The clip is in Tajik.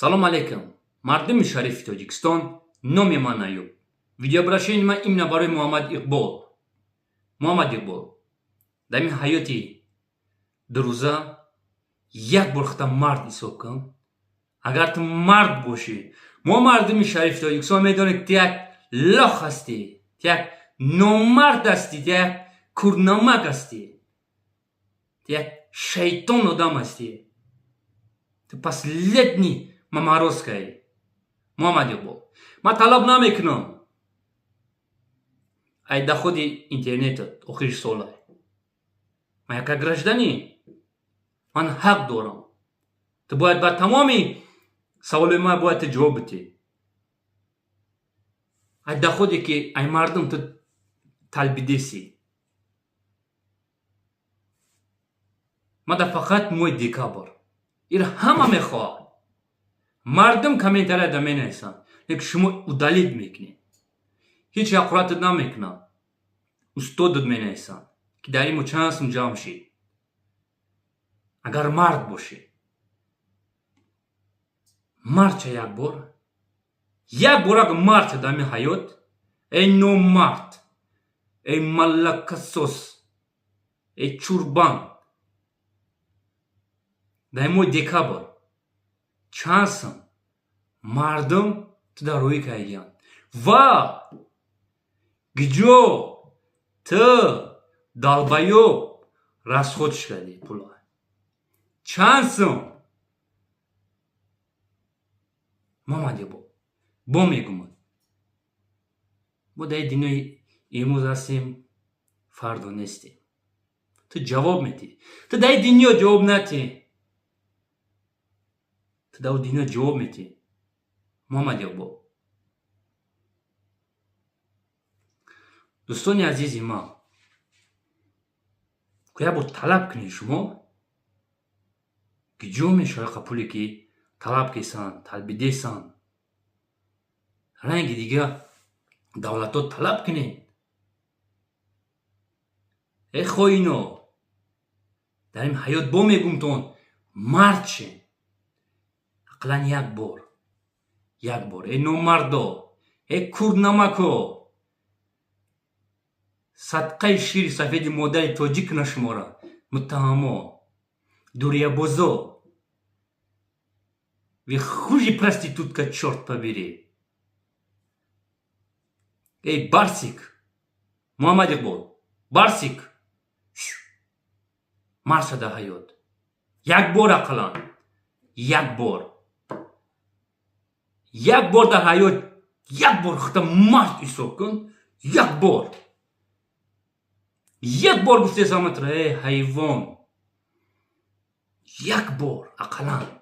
Салом алейкум, мардуми шарифи Тоҷикистон. Номи ман Аюб. Видеообращение ман именно барои Муҳаммад Иқбол. Муҳаммад Иқбол, дар ин ҳаёти дурӯза як бор худта мард ҳисоб кун. Агар ту мард бошӣ, мо, мардуми шарифи Тоҷикистон, медонем, ки ту як лох ҳастӣ, ту як номард ҳастӣ, ту як курнамак ҳастӣ, ту як шайтон одам ҳастӣ, ту последний маморозка ӣ. Муҳаммад Иқбол, ман талаб намекунам ай доходи интернетат охири сола. Ман яка гражданин, ман ҳақ дорам. Ту бояд ба тамоми саволои ман бояд ту ҷавоб бидиҳӣ. Ай доходе, ки ай мардум ту талбидесӣ, мада фақат моҳи декабр ира ҳама мехоҳад. Мардум комментарияда менависанд, лекин шумо удалить мекунед, ҳеҷ ҳақоратат намекунад. Устодат менависанд, ки дар ин моҳ чанд сум ҷамъ шид. Агар мард бошӣ, мардча, як бор, як бор агар мардча дар ҳамин ҳаёт. Эй номард, эй молокосос, эй чурбан, дар ин моҳи декабр чанд сум мардум ту дар рӯӣ кардиянд ва гиҷо ту, долбоёб, расход кардӣ пула? Чанд сум, Муҳаммад Иқбол? Бо мегумад, мо дар дунёи имрӯз ҳастем, фардо нестем. Ту ҷавоб медиҳӣ. Ту дар ин дунё ҷавоб натиҳӣ, ту дар дунё ҷавоб медиҳӣ, Муҳаммад Иқбол. Дӯстони азизи ман, як бор талаб кунед, шумо ки ҷо мешавад қа пуле, ки талаб кесанд, талбидесанд, ранги дига давлатҳо талаб кунед. Э хоино, дар ин ҳаёт бо мегумтон, мард шен ақаллан як бор, як бор. Э номардо, э курнамако, садқаи шири сафеди модари тоҷик куна шуморо, муттаҳамо, дуриябозо. Вы хуже проститутка, чёрт побери. Эй, барсик, Муҳаммад Иқбол, барсик, мард ша дар ҳаёт як бор, ақаллан як бор, як бор дар ҳаёт, як бор худта мард ҳисоб кун. Як бор, як бор гуфтесаматра, э ҳайвон, як бор ақаллан.